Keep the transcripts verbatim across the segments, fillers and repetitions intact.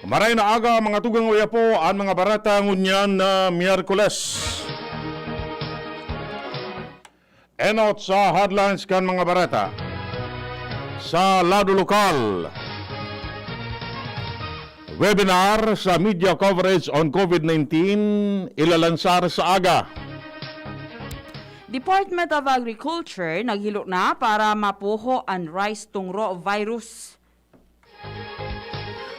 Maray na aga, mga tugang, uya po an mga bareta ngunyan na Miyerkules. Enot sa headlines kan mga bareta. Sa lado lokal, webinar sa media coverage on COVID nineteen ilalansar sa aga. Department of Agriculture naghilo na para mapuho an rice tungro virus.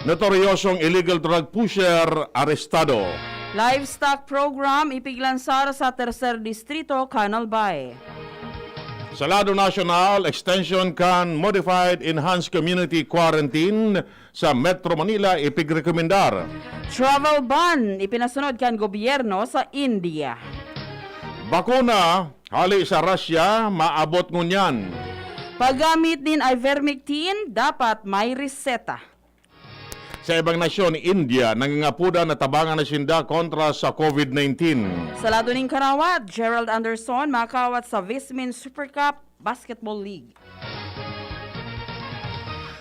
Notoryosong illegal drug pusher arestado. Livestock program ipiglansar sa Tercer Distrito, Canal Bay. Sa lado nasyonal, extension kan modified enhanced community quarantine sa Metro Manila ipigrekomendar. Travel ban ipinasunod kan gobyerno sa India. Bakuna hale sa Russia maabot ngunyan. Paggamit nin ivermectin dapat may reseta. Sa ibang nasyon, India, nangangapodan na tabangan na sinda kontra sa COVID nineteen. Sa lado nin karawat, Gerald Anderson makawat sa Vismin Super Cup Basketball League.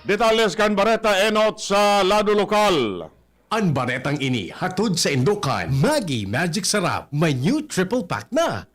Detalles kan bareta enot sa lado lokal. An baretang ini hatod sa indokan Maggi Magic Sarap, may new triple pack na.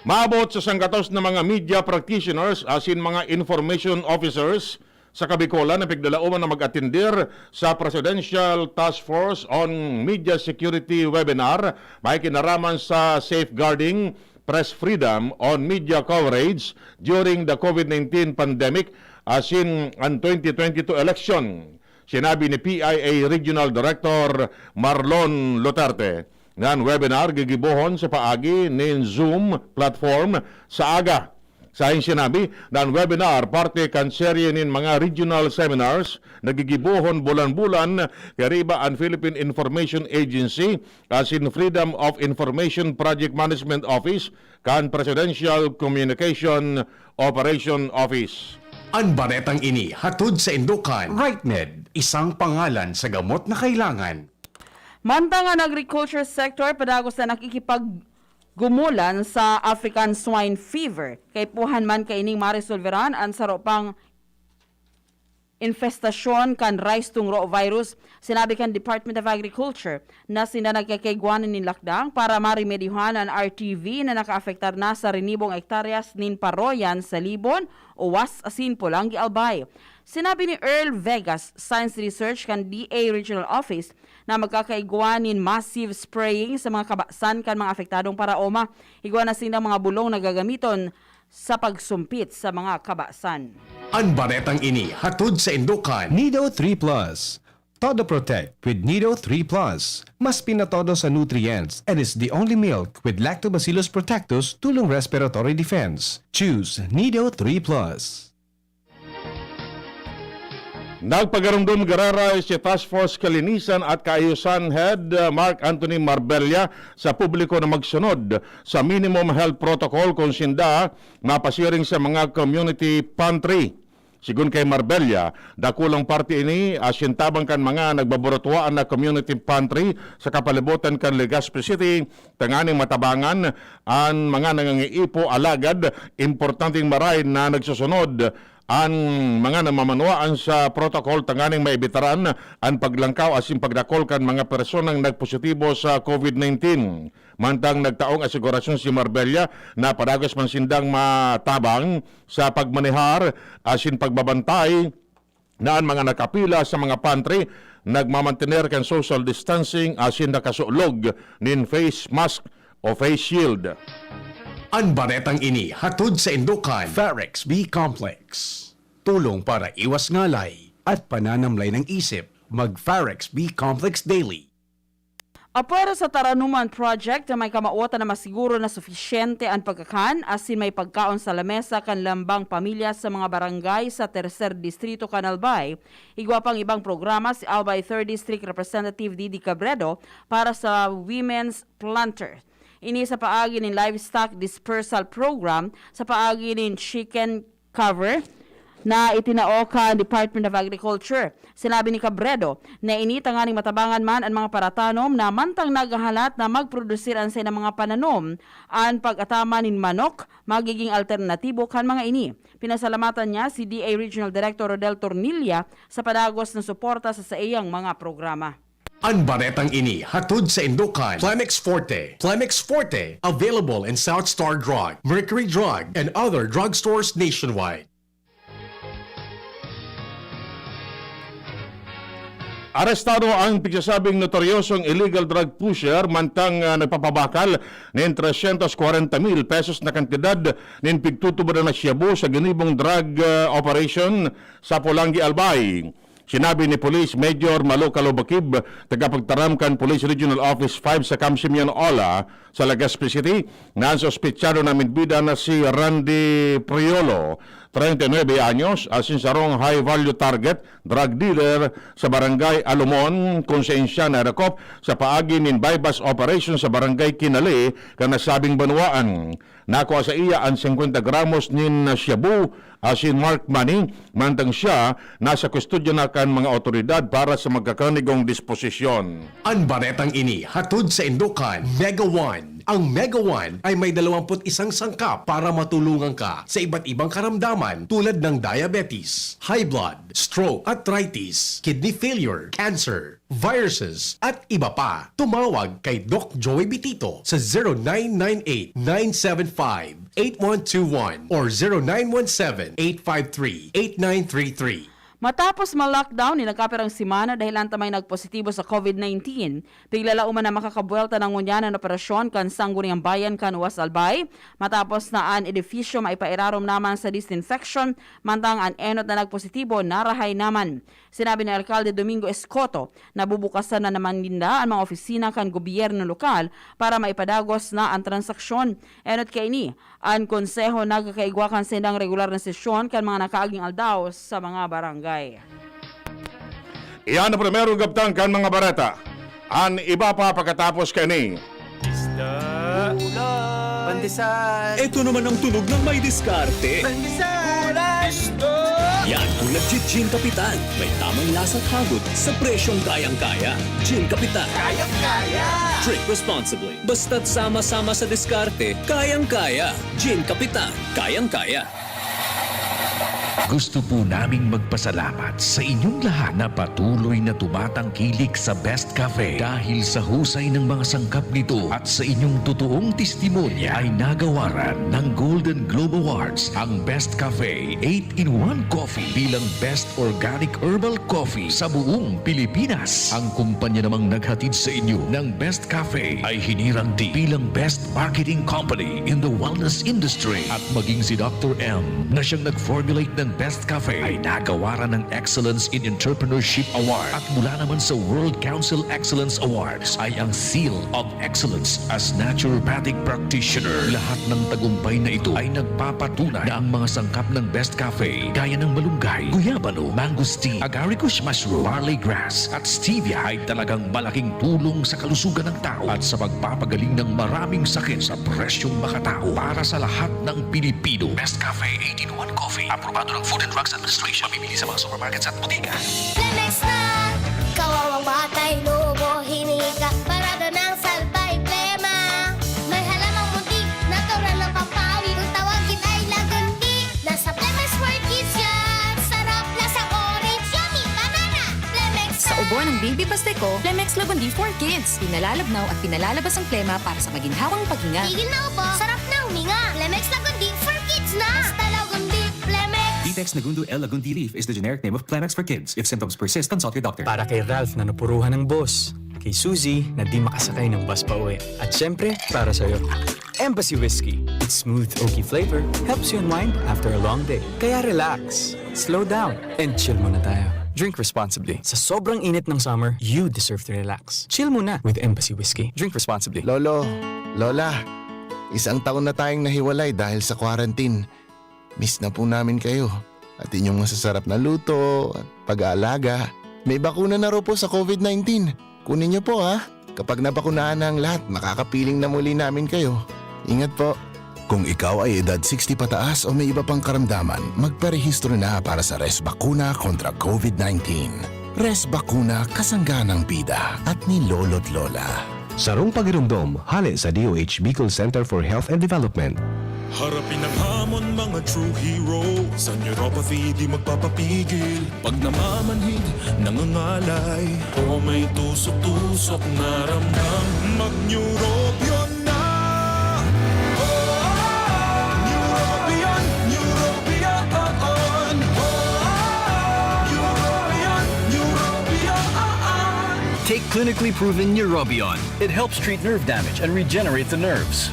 Maabot sa sanggatos na mga media practitioners asin mga information officers sa Kabikolan na pigdalaoman na mag-atender sa Presidential Task Force on Media Security webinar may kinaraman sa safeguarding press freedom on media coverage during the COVID nineteen pandemic asin an twenty twenty-two election. Sinabi ni P I A Regional Director Marlon Luterte na an webinar gigibohon sa paagi nin Zoom platform sa aga. Sa iyang sinabi na an webinar parte kan serye nin mga regional seminars na gigibohon bulan-bulan kariba an Philippine Information Agency asin Freedom of Information Project Management Office kan Presidential Communication Operation Office. An baretang ini hatod sa indokan Rightmed, isang pangalan sa gamot na kailangan. Mantang an agriculture sector padagos na nakikipag- gumulan sa African Swine Fever. Kaipuhan man kaining maresolveran an saro pang infestasyon kan rice tungro virus. Sinabi kan Department of Agriculture na sinda nagkakaigwa nin lakdang para maremedyohan an R T V na nakaapektar na sa rinibong hektaryas nin Paroyan sa Libon, Oas asin Polangui, Albay. Sinabi ni Earl Vegas, Science Research kan D A Regional Office, na magkakaigwa nin massive spraying sa mga kabasan kan mga apektadong paraoma. Igwa na sindang mga bulong na gagamiton sa pagsumpit sa mga kabasan. An baretang ini hatod sa indokan Nido three Plus. Todo Protect with Nido three Plus. Mas pinatodo sa nutrients and is the only milk with Lactobacillus protectus tulong respiratory defense. Choose Nido three Plus. Nagpagarumdom giraray si Task Force Kalinisan at Kaayusan Head, uh, Mark Anthony Marbella sa publiko na magsunod sa minimum health protocol kung sinda mapasiring sa mga community pantry. Sigon kay Marbella, dakulang parte ini asin tabang kan mga nagbabarotuaan na community pantry sa kapalibutan kan Legazpi City, tanganing matabangan an mga nangangaipo, alagad importanteng maray na nagsusunod an mga namamanwaan sa protocol tanganing maibitaran an paglangkaw asin pagdakol kan mga personang nagpositibo sa COVID nineteen. Mantang nagtaong asigurasyon si Marbella na padagos man sindang matabang sa pagmanehar asin pagbabantay na an mga nakapila sa mga pantry nagmamantener kan social distancing asin nakasulog nin face mask o face shield. An baretang ini hatod sa indokan Farex B Complex. Tulong para iwas ngalay at pananamlay ng isip. Mag Farex B Complex daily. Apwera sa Taranuman Project, may kamawotan na masiguro na sufisyente an pagkakan asin may pagkaon sa lamesa kan lambang pamilya sa mga barangay sa Tercer Distrito kan Albay. Igwa pang ibang programa si Albay Third District Representative Didi Cabredo para sa Women's Planter. Ini sa paagi nin Livestock Dispersal Program, sa paagi nin Chicken Cover, na itinao kan Department of Agriculture. Sinabi ni Cabredo na ini tanganing matabangan man an mga paratanom na mantang naghahalat na magprodusir an saindang mga pananom, an pag-ataman nin manok magiging alternatibo kan mga ini. Pinasalamatan niya si D A Regional Director Rodel Tornilla sa padagos na suporta sa saiyang mga programa. An baretang ini hatod saindo kan Plemex Forte. Plemex Forte, available in South Star Drug, Mercury Drug, and other drugstores nationwide. Arestado ang pigsasabing notoryosong illegal drug pusher mantang, ah, nagpapabakal nin trescientos cuarenta mil pesos na kantidad nin pigtutubodan na shabu sa ginibong drug, ah, operation sa Polangui, Albay. Sinabi ni Police Major Malo Calobakib, tagapagtaram kan Police Regional Office five sa Camp Simeon Ola sa Legazpi City, na an suspetsado na midbida na si Randy Priolo, treinta y nueve anyos, asin sarong high-value target, drug dealer, sa Barangay Alumon, kun saen siya nadakop sa paagi nin buy-bust operation sa Barangay Kinale kan nasabing banwaan. Nakua saiya an singkwenta gramos nin shabu asin marked money, mantang siya nasa kustodya na kan mga awtoridad para sa magkakanigong disposisyon. An baretang ini hatod saindo kan Mega One. Ang Mega One ay may dalawampu't isang sangkap para matulungan ka sa iba't ibang karamdaman tulad ng diabetes, high blood, stroke, arthritis, kidney failure, cancer, viruses, at iba pa. Tumawag kay Doc Joey Bitito sa zero nine nine eight, nine seven five, eight one two one or zero nine one seven, eight five three, eight nine three three. Matapos ma-lockdown nin nagkapirang semana dahelan ta may nagpositibo sa COVID nineteen, piglalaoman na makakabuwelta na ngunyan an operasyon kan Sangguniang Bayan kan West Albay, matapos na an edifisyo maipairarom naman sa disinfection, mantang an enot na nagpositibo narahay naman. Sinabi ni Alkalde Domingo Escoto, nabubukasan na naman ninda an mga opisina kan gobyerno lokal para maipadagos na an transaksyon. Enot kaini, an Konseho nagkakaigwa kan saindang regular na sesyon kan mga nakaaging aldaw sa mga barangay. Iyan ang primerong kabtang kan mga bareta. An iba pa pakatapos kaini. Isda. Ulam. Pandesal. Ito naman ang tunog ng may diskarte. Pandesal. Ulam. Isda. Yan ang nagji-Gin Kapitan. May tamang lasa at hagod sa presyong kayang-kaya. Gin Kapitan. Kayang-kaya. Drink responsibly. Basta't sama-sama sa diskarte, kayang-kaya. Gin Kapitan, kayang-kaya. Gusto po naming magpasalamat sa inyong lahat na patuloy na tumatangkilik sa Best Cafe. Dahil sa husay ng mga sangkap nito at sa inyong totoong testimonya ay nagawaran ng Golden Globe Awards ang Best Cafe eight-in-one Coffee bilang Best Organic Herbal Coffee sa buong Pilipinas. Ang kumpanya namang naghatid sa inyo ng Best Cafe ay hinirang din bilang Best Marketing Company in the Wellness Industry. At maging si Doctor M na siyang nag-formulate ng Best Cafe ay nagawaran ng Excellence in Entrepreneurship Award. At mula naman sa World Council Excellence Awards ay ang Seal of Excellence as Naturopathic Practitioner. Lahat ng tagumpay na ito ay nagpapatunay na ang mga sangkap ng Best Cafe, gaya ng malunggay, guyabano, mangosteen, agaricus mushroom, barley grass, at stevia, ay talagang malaking tulong sa kalusugan ng tao at sa pagpapagaling ng maraming sakit sa presyong makatao para sa lahat ng Pilipino. Best Cafe eight-in-one Coffee, aprobado ng Food and Drugs Administration. Mabibili sa mga supermarkets at bodega. Clemex na! Kawawang batay, lobo, hinika, parada ng salbay, plema. May halamang munti, natural na pampawi. Kung tawagin ay lagundi, nasa Clemex for Kids yan. Sarap, lasang orange, yummy, banana. Clemex Sa na! Ubo ng Baby Pasteco, Clemex Lagundi for Kids. Pinalalabnaw at pinalalabas ang plema para sa maginhawang paghinga. Tigil na ubo, sarap na huminga. Clemex Lagundi for Kids na! Basta Lagundi, Clemex! Ditex Nagundu L Lagundi leaf is the generic name of Clemex for Kids. If symptoms persist, consult your doctor. Para kay Ralph na napuruhan ng boss, kay Suzy na di makasakay ng bus pauwi, at syempre, para sa'yo. Embassy Whiskey. Its smooth, oaky flavor helps you unwind after a long day. Kaya relax, slow down, and chill muna tayo. Drink responsibly. Sa sobrang init ng summer, you deserve to relax. Chill muna with Embassy Whiskey. Drink responsibly. Lolo, Lola, isang taon na tayong nahiwalay dahil sa quarantine. Miss na po namin kayo at inyong masasarap na luto at pag-aalaga. May bakuna na raw po sa COVID nineteen. Kunin niyo po, ha? Kapag nabakunahan na ang lahat, makakapiling na muli namin kayo. Ingat po. Kung ikaw ay edad sixty pataas o may iba pang karamdaman, magparehistro na para sa Res Bakuna kontra COVID nineteen. Res Bakuna, kasangga ng bida at ni lolo't lola. Sarong pagiromdom, hale sa D O H Bicol Center for Health and Development. Harapin ang hamon, mga true hero. Sa neuropathy, di magpapapigil. Pag namamanhid, nangangalay, o may tusok-tusok na ramdam, mag-Neurobion na! Neurobion, Neurobion, on! Neurobion, Neurobion, on! Take clinically proven Neurobion. It helps treat nerve damage and regenerate the nerves.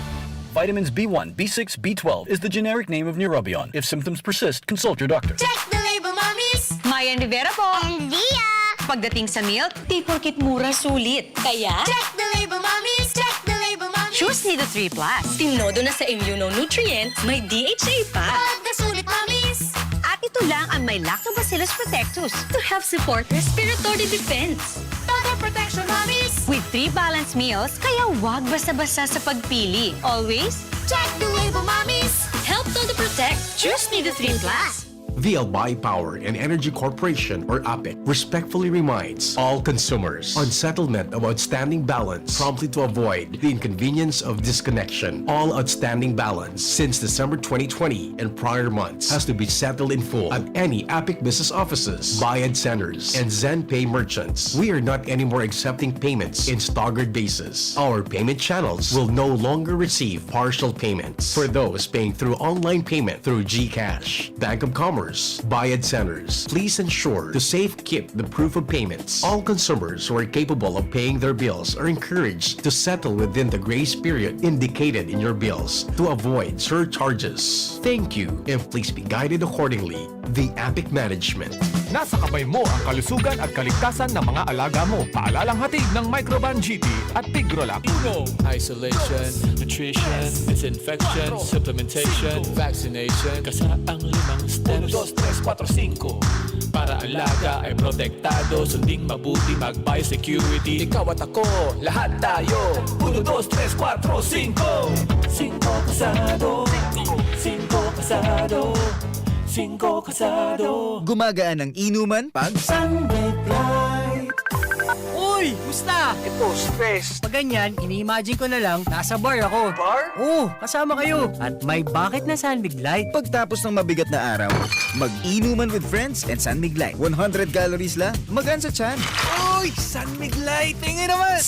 Vitamins B one, B six, B twelve is the generic name of Neurobion. If symptoms persist, consult your doctor. Check the label, mommies! Mayan Rivera po! And Dia! Pagdating sa milk, di porkit mura, sulit. Kaya, check the label, mommies! Check the label, mommies! Choose Nido three plus. Tinodo na sa immunonutrient, may D H A pa. Pagkasulit, mommies! At ito lang ang may Lactobacillus protectus to help support respiratory defense. Total protection, mommies! With three balanced meals, kaya wag basta-basta sa pagpili. Always, check the label, mommies! Help Todo Protect. Choose Nido three plus. V L Buy Power and Energy Corporation, or APEC, respectfully reminds all consumers on settlement of outstanding balance promptly to avoid the inconvenience of disconnection. All outstanding balance since December twenty twenty and prior months has to be settled in full at any APEC business offices, Bayad Centers, and ZenPay merchants. We are not anymore accepting payments in staggered basis. Our payment channels will no longer receive partial payments for those paying through online payment through GCash, Bank of Commerce, Bayad Centers. Please ensure to safekeep the proof of payments. All consumers who are capable of paying their bills are encouraged to settle within the grace period indicated in your bills to avoid surcharges. Thank you, and please be guided accordingly. The APEC Management. Nasa kamay mo ang kalusugan at kaligtasan ng mga alaga mo. Paalalang hatid ng Microban G P at Tigrolac. Uno. Isolation, nutrition, disinfection, supplementation, vaccination. Kasa ang limang steps. Uno, dos, tres, kuwatro, singko. Para alaga ay protektado, sunding mabuti, mag-biosecurity. Ikaw at ako, lahat tayo. Uno, dos, tres, kuwatro, singko. Singko kasado. Singko kasado. Singko kasado. Gumagaan ang inuman pag Sunlight. Uy! Gusta? Ito, stress. Pag ganyan, ini-imagine ko na lang, nasa bar ako. Bar? Oo, kasama kayo. At may bakit na San Mig Light. Pagtapos ng mabigat na araw, mag-inuman with friends and San Mig Light. One hundred calories lang, magaan sa tiyan. Uy! San Mig Light! Tingin naman!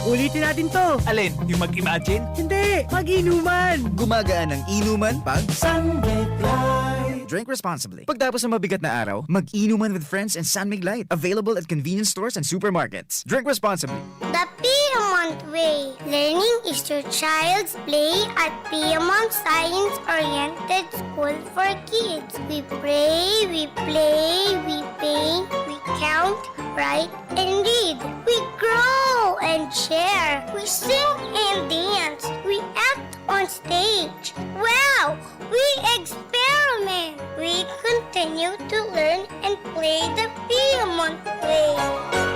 Ulitin natin to. Alin? Yung mag-imagine? Hindi! Mag-inuman! Gumagaan ang inuman pag San Mig Light. Drink responsibly. Pagtapos ng mabigat na araw, mag-inuman with friends and San Mig Light. Available at convenience stores and supermarkets. Drink responsibly. The Piedmont Way. Learning is your child's play at Piedmont Science-Oriented School for Kids. We pray, we play, we paint, we count, write, and read. We grow and share. We sing and dance. We act on stage. Wow! We experiment. We continue to learn and play the Piedmont way.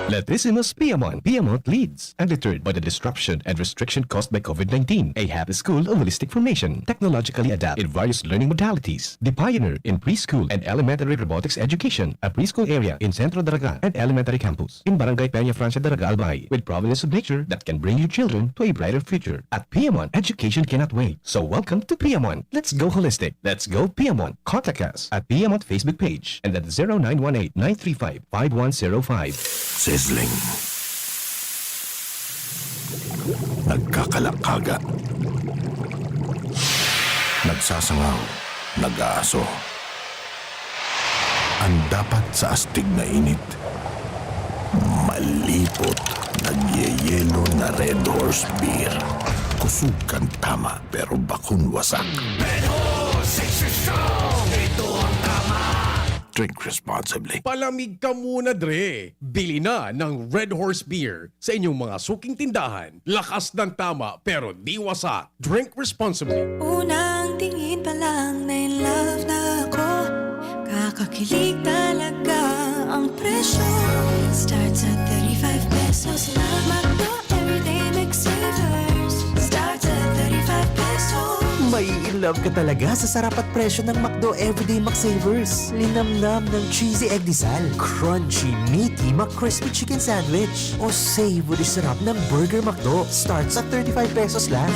Latricimus Piedmont. Piedmont leads, undeterred by the disruption and restriction caused by COVID nineteen. A happy school of holistic formation, technologically adept in various learning modalities. The pioneer in preschool and elementary robotics education, a preschool area in Centro Daraga and elementary campus in Barangay Peña Francia Daraga, Albay, with providence of nature that can bring your children to a brighter future. At Piedmont, education cannot wait. So welcome to Piedmont. Let's go holistic. Let's go Piedmont. Contact us at Piedmont Facebook page and at zero nine one eight nine three five five one zero five. Sizzling. Nagkakalakaga. Nagsasangaw. Nag-aaso. Ang dapat sa astig na init, malipot, nagyeyelo na Red Horse Beer. Kusog kan tama, pero bakong wasak. Red Horse, six strong. Ito ang tama. Drink responsibly. Palamig ka muna, Dre. Bili na ng Red Horse Beer sa inyong mga suking tindahan. Lakas ng tama, pero di wasak. Drink responsibly. Unang tingin pa lang, na in love na ako. Kakakilig talaga ang presyo. Starts at thirty-five pesos lang. McDo Everyday Mix Savers. Starts at thirty-five pesos. Love ka talaga sa sarap at presyo ng McDo Everyday McSavers. Linamnam ng cheesy egg disal, crunchy, meaty McCrispy Chicken Sandwich, o savory sarap ng Burger McDo. Starts at thirty-five pesos lang.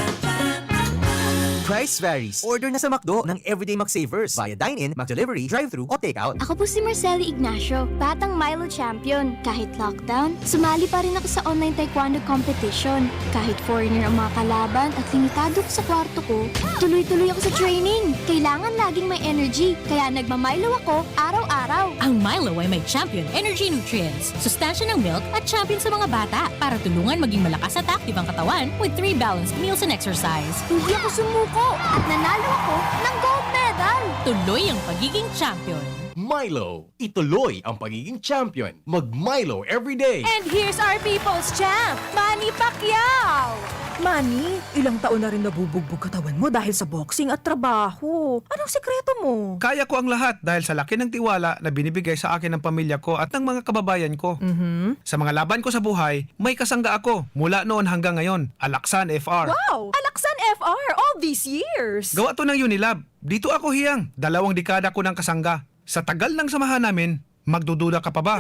Price varies. Order na sa McDo ng Everyday McSavers via dine-in, McDelivery, drive-thru, o takeout. Ako po si Marcelo Ignacio, batang Milo champion. Kahit lockdown, sumali pa rin ako sa online taekwondo competition. Kahit foreigner ang mga kalaban at limitado ko sa kwarto ko, tuloy-tuloy ako sa training. Kailangan laging may energy, kaya nagmamilo ako araw-araw. Ang Milo ay may champion energy nutrients, sustansya ng milk at champion sa mga bata para tulungan maging malakas at active ang katawan with three balanced meals and exercise. Hindi ako sumuko at nanalo ako ng gold medal. Tuloy ang pagiging champion. Milo, ituloy ang pagiging champion. Mag Milo everyday. And here's our people's champ, Manny Pacquiao! Manny, ilang taon na rin nabubugbog katawan mo dahil sa boxing at trabaho. Anong sikreto mo? Kaya ko ang lahat dahil sa laki ng tiwala na binibigay sa akin ng pamilya ko at ng mga kababayan ko. Mhm. Sa mga laban ko sa buhay, may kasangga ako mula noon hanggang ngayon. Alaksan F R. Wow! Alaksan F R all these years! Gawa to ng Unilab. Dito ako hiyang. Dalawang dekada ko ng kasangga. Sa tagal ng samahan namin, magdududa ka pa ba?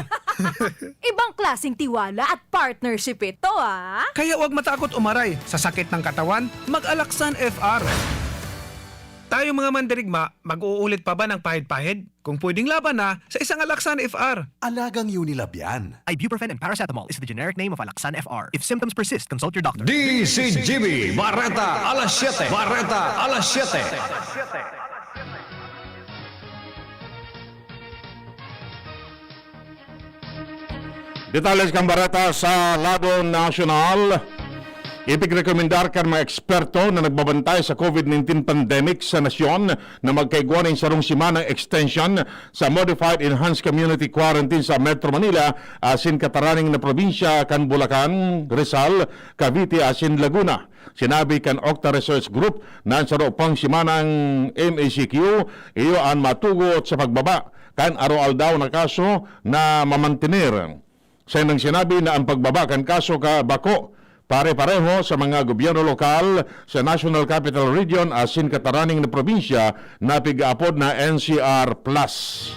Ibang klaseng tiwala at partnership ito, ah! Kaya huwag matakot umaray sa sakit ng katawan, mag-Alaksan F R. Tayong mga mandirigma, mag-uulit pa ba ng pahid-pahid? Kung pwedeng laban na sa isang Alaksan F R. Alagang Unilab yan. Ibuprofen and paracetamol is the generic name of Alaxan F R. If symptoms persist, consult your doctor. D C G B, Bareta alas siyete. Bareta alas siyete. Detalles kan bareta sa lado nasyonal. Ipigrekomendar kan mga eksperto na nagbabantay sa COVID nineteen pandemic sa nasyon na magkaigwa nin sarong semanang extension sa Modified Enhanced Community Quarantine sa Metro Manila asin kataraning na probinsya kan Bulacan, Rizal, Cavite asin Laguna. Sinabi kan Octa Research Group na an saro pang semanang M A C Q iyo an matugot sa pagbaba kan aroaldaw na kaso na mamantener. Saindang sinabi na an pagbaba kan kaso ka bako pare-pareho sa mga gobyerno lokal sa National Capital Region asin kataraning na probinsya na pig-aapod na N C R plus.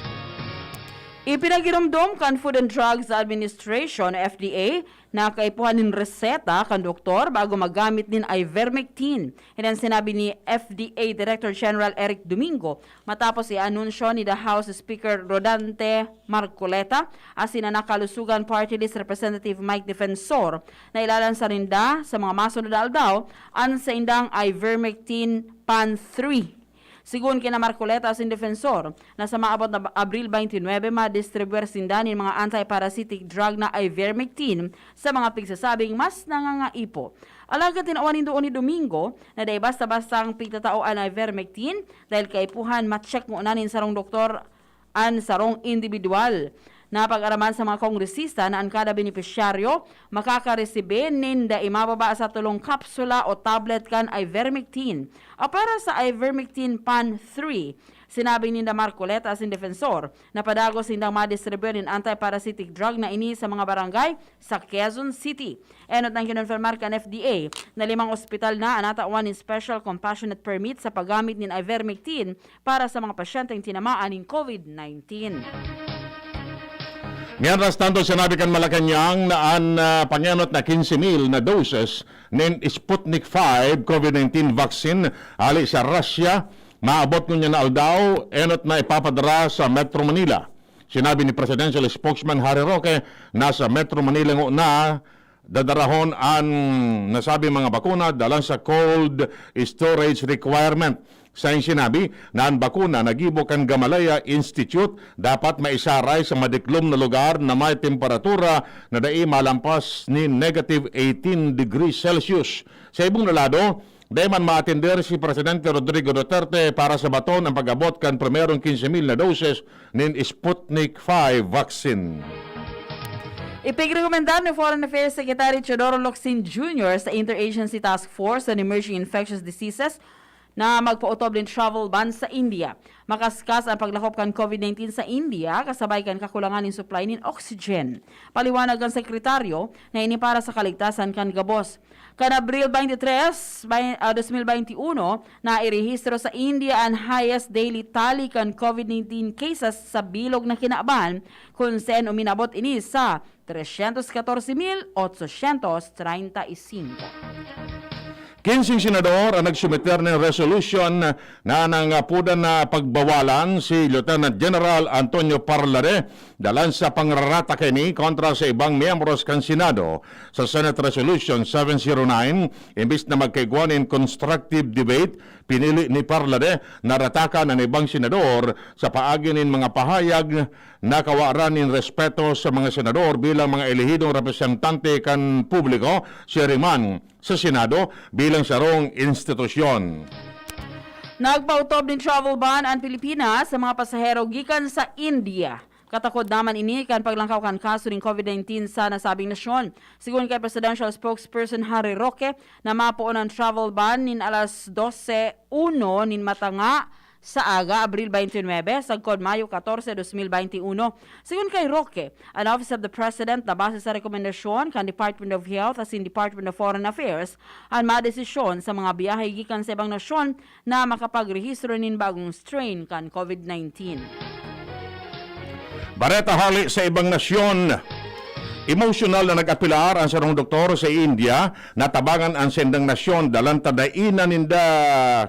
Ipinagiromdom kan Food and Drugs Administration, F D A, na kaipuhan nin reseta kan doktor bago maggamit nin ivermectin. Yan ang sinabi ni F D A Director General Eric Domingo matapos i-anunsyo ni the House Speaker Rodante Marcoleta asin an Nakalusugan Party List Representative Mike Defensor na ilalansa ninda sa mga masunod na aldaw an saindang ivermectin pan three. Sigon kina Marcoleta asin Defensor, na sa maabot na Abril twenty-nine, madistribuyar sinda nin mga anti-parasitic drug na ivermectin sa mga pigsasabing mas nangangaipo. Alagad tinawan nin duon ni Domingo na dai basta-bastang pigtatao an ivermectin dahil kaipuhan ma-check ngona nin sarong doktor an sarong indibidwal. Napag-araman sa mga kongresista na an kada benepisyaryo makakaresibe nin dai mababa sa tolong kapsula o tablet kan ivermectin. Apara sa ivermectin pan three, sinabi ninda Marcoleta asin Defensor na padagos nindang madistribuyar nin anti-parasitic drug na ini sa mga barangay sa Quezon City. Enot nang kinonfirmar kan F D A na limang ospital na an natawan nin Special Compassionate Permit sa paggamit nin ivermectin para sa mga pasyenteng tinamaan nin COVID nineteen. Mientras tanto, sinabi kan Malacañang na an ah, pangenot na quince mil na doses nin Sputnik five COVID nineteen vaccine hali sa Russia maabot ngunyan na aldaw, enot na ipapadara sa Metro Manila. Sinabi ni Presidential Spokesman Harry Roque na sa Metro Manila ngona dadarahon an nasabing mga bakuna dalan sa cold storage requirement. Sain sinabi na an bakuna na gibo kan Gamaleya Institute dapat maisaray sa madiklom na lugar na may temperatura na dai malampas ni negative eighteen degrees Celsius. Sa ibong na lado, dai man maatender si Presidente Rodrigo Duterte para sa baton ang pag-abot kan primerong quince mil na doses nin Sputnik five vaccine. Ipigrekomendar ni Foreign Affairs Secretary Teodoro Locsin Junior sa Interagency Task Force on Emerging Infectious Diseases na magpaotob nin travel ban sa India. Makaskas an paglakop kan COVID nineteen sa India, kasabay kan kakulangan nin supply nin oxygen. Paliwanag kan sekretaryo na ini para sa kaligtasan kan gabos. Kan Abril twenty-three, bay-, ah, dos mil bente uno, nairehistro sa India an highest daily tally kan COVID nineteen cases sa bilog na kinaban, kun sen uminabot ini sa trescientos catorce mil ochocientos treinta y cinco. Kinseng senador ang nagsumiter nin resolution na nangapodan na pagbawalan si Lieutenant General Antonio Parlade dalan sa pangrarata kaini kontra sa ibang miyembros kan Senado. Sa Senate Resolution seven zero nine, imbis na magkaigwa nin constructive debate, pinili ni Parlade na ratakan an ibang senador sa paagi nin mga pahayag na kawaran nin respeto sa mga senador bilang mga elehidong representante kan publiko, siring man sa Senado bilang sarong institusyon. Nagpaotob nin travel ban an Pilipinas sa mga pasahero gikan sa India. Katakod naman ini kan paglangkaw kan kaso nin COVID nineteen sa nasabing nasyon. Sigon kay Presidential Spokesperson Harry Roque, na mapoon an travel ban nin alas dose uno nin matanga sa aga, Abril twenty-nine, sagkod Mayo catorce, dos mil bente uno. Sigon kay Roque, an Office of the President na base sa rekomendasyon kan Department of Health asin Department of Foreign Affairs an madesisyon sa mga biyahe gikan sa ibang nasyon na makapagrehistro nin bagong strain kan COVID nineteen. Bareta hale sa ibang nasyon. Emosyonal na nag-apelar an sarong doktor sa India na tabangan an saindang nasyon dalan ta dai na ninda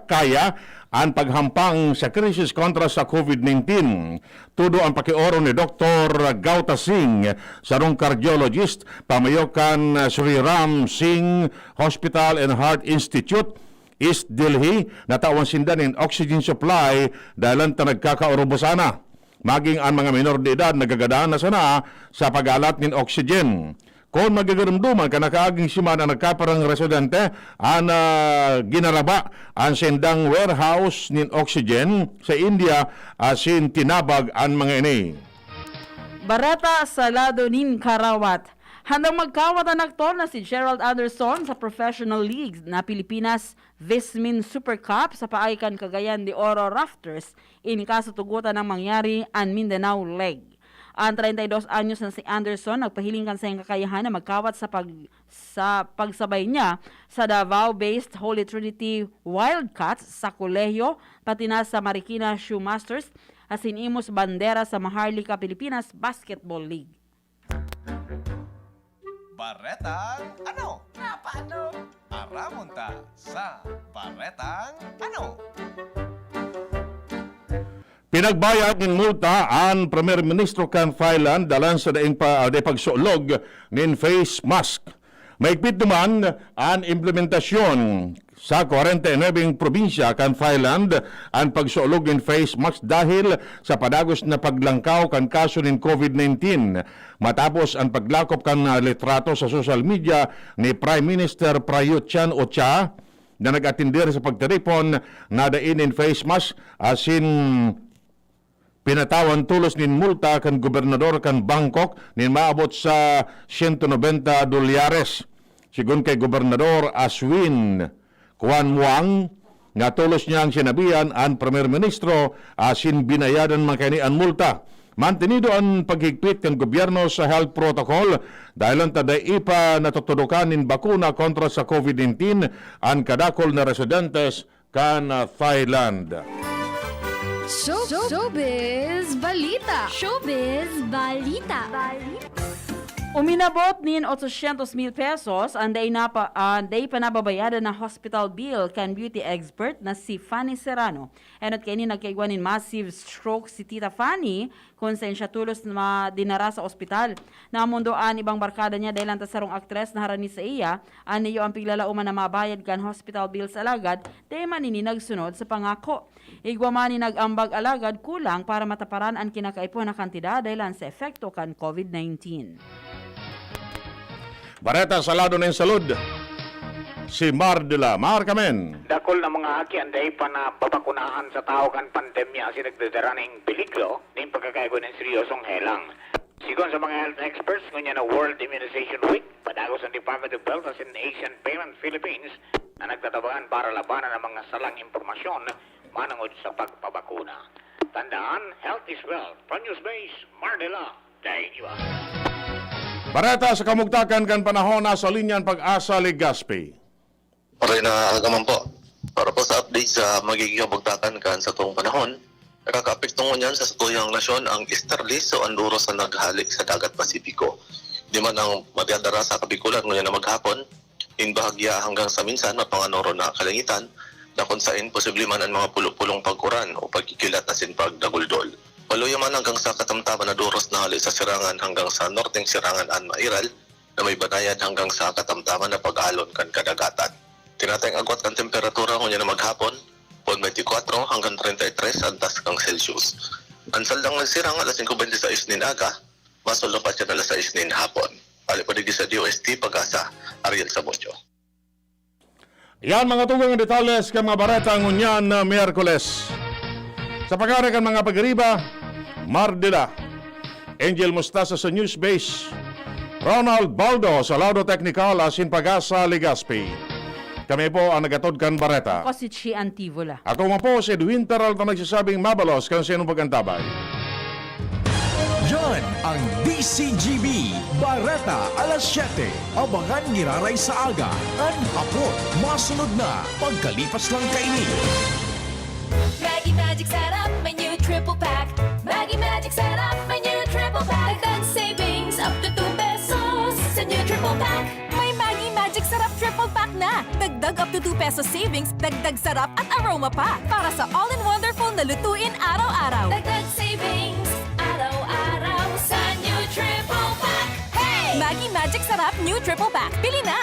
kaya an paghampang sa krisis kontra sa COVID nineteen. Todo an pakioro ni Doktor Gauta Singh, sarong cardiologist, pamayo kan Shri Ram Singh Hospital and Heart Institute, East Delhi, natawan sinda nin oxygen supply dalan ta nagkakaurubosan na. Maging an mga menor de edad nagagadan na sana sa pag-alat nin oxygen. Kun magigiromdoman kan nakaaging semana nagkaparang residente an, ah, ginaraba an sendang warehouse nin oxygen sa India asin tinabag an mga ini. Bareta sa lado nin karawat. Handang magkawat an aktor na si Gerald Anderson sa Professional League na Pilipinas Vismin Super Cup sa paagi kan Cagayan de Oro Rafters in kaso tugotan nang mangyari an Mindanao League. An treinta y dos anyos na si Anderson nagpahiling kan saiyang kakayahan na magkawat sa pag-, sa pagsabay niya sa Davao-based Holy Trinity Wildcats sa kolehiyo, pati na sa Marikina Shoemasters, asin imos bandera sa Maharlika Pilipinas Basketball League. Baretang ano? Napaano? Aramon ta sa Baretang ano? Pinagbayad nin multa an Primer Ministro kan Thailand dalan sa daing pa, daing pagsulog nin face mask. Mahigpit duman an implementasyon sa kwarenta y nuwebeng probinsya kan Thailand an pagsulog nin face mask dahil sa padagos na paglangkaw kan kaso nin COVID nineteen. Matapos an paglakop kan, ah, litrato sa social media ni Prime Minister Prayut Chan-o-cha na nag-atender sa pagtiripon na dai nin face mask asin pinatawan tolos nin multa kan gobernador kan Bangkok nin maabot sa siyento nobenta dolyares. Sigon kay Gobernador Aswin Kwan Muang, nga tolos niyang sinabihan an Primer Ministro asin binayadan man kaini an multa. Mantinido an paghigpit kan gobyerno sa health protocol, dahil ta dai pa natutudokan nin bakuna kontra sa COVID nineteen an kadakul na residentes kan, ah, Thailand. Show, Showbiz Balita. Showbiz Balita. Uminabot nin ochocientos mil pesos an dai napa-, an dai pa nababayadan na hospital bill kan beauty expert na si Fanny Serrano. Enot kaini, nagkaigwa nin massive stroke si Tita Fanny, kun saen siya tolos na dinara sa ospital. Namondo an ibang barkada niya dahil an ta sarong aktres na harani saiya, an iyo an piglalaoman na mabayad kan hospital bills, alagad dai man ini nagsunod sa pangako. Igwa man nin nag-ambag alagad kulang para mataparan an kinakaipuhan na kantidad dahelan sa epekto kan COVID nineteen. Bareta sa lado nin salud, si Mar de la Mar Kamen. Dakul na mga aki an dai pa nababakunahan sa tahaw kan pandemya asin nagdadara nin peligro nin pagkakaigwa nin seryosong helang. Sigon sa mga health experts, ngunyan na World Immunization Week, padagos an Department of Health asin Asian Parent Philippines na nagtatabangan para labanan ang mga salang impormasyon manungod sa pagpabakuna. Tandaan, health is wealth. From Newsbase, Marnela, Dainua. Bareta sa kamugtakan kan panahon, nasa linya an Pag-asa Legazpi. Maray na aga man po. Para po sa update sa magiging kamugtakan kan satong panahon, nakakaapekto ngunyan sa satuyang nasyon ang easterlies o an duros na naghale sa Dagat Pasipiko. Di man ang madadara sa Kabikolan ngunyan na maghapon, in bahagya hanggang sa minsan mapanganoro na kalangitan, na kun sain posible man an mga pulo-pulong pag-uran o pagkikilat asin pagdaguldol. Maluya man hanggang sa katamtaman na duros na hale sa Sirangan hanggang sa norteng Sirangan an mairal, na may banayad hanggang sa katamtaman na pag-alon kan kadagatan. Tinatayang agwat kan temperatura ngunyan na maghapon, pon twenty-four hanggang treinta y tres an tasgang Celsius. An saldang nagsirangan alas singko bente sais nin aga, masulapat kan alas sais nin hapon. Hale po digdi sa D O S T Pag-asa, Ariel Sabocho. Yan, mga tugang, ang detalles kan mga bareta ngunyan na Miyerkules. Sa pagkari kan mga pagiriba, Mardila, Angel Mostasa sa Newsbase, Ronald Baldo sa Laudo Technical asin Pag-asa Legazpi. Kami po ang nagatod kan bareta. Ako si Chi Antivola. Ako nga po si Edwin Peralta, nagsasabing mabalos kan saindong pag-antabay. Yan ang D C G B, Bareta alas siyete. Abangan giraray sa aga, an hapon, masunod na pagkalipas lang kaini. Maggi Magic Sarap, may new triple pack. Maggi Magic Sarap, may new triple pack. Dagdag savings up to two pesos sa new triple pack. May Maggi Magic Sarap triple pack na. Dagdag up to two pesos savings, dagdag sarap at aroma pa. Para sa all-in-wonderful na lutuin araw-araw. Dagdag savings, araw-araw sa new triple pack. Hey! Maggi Magic Sarap New Triple Pack. Bili na!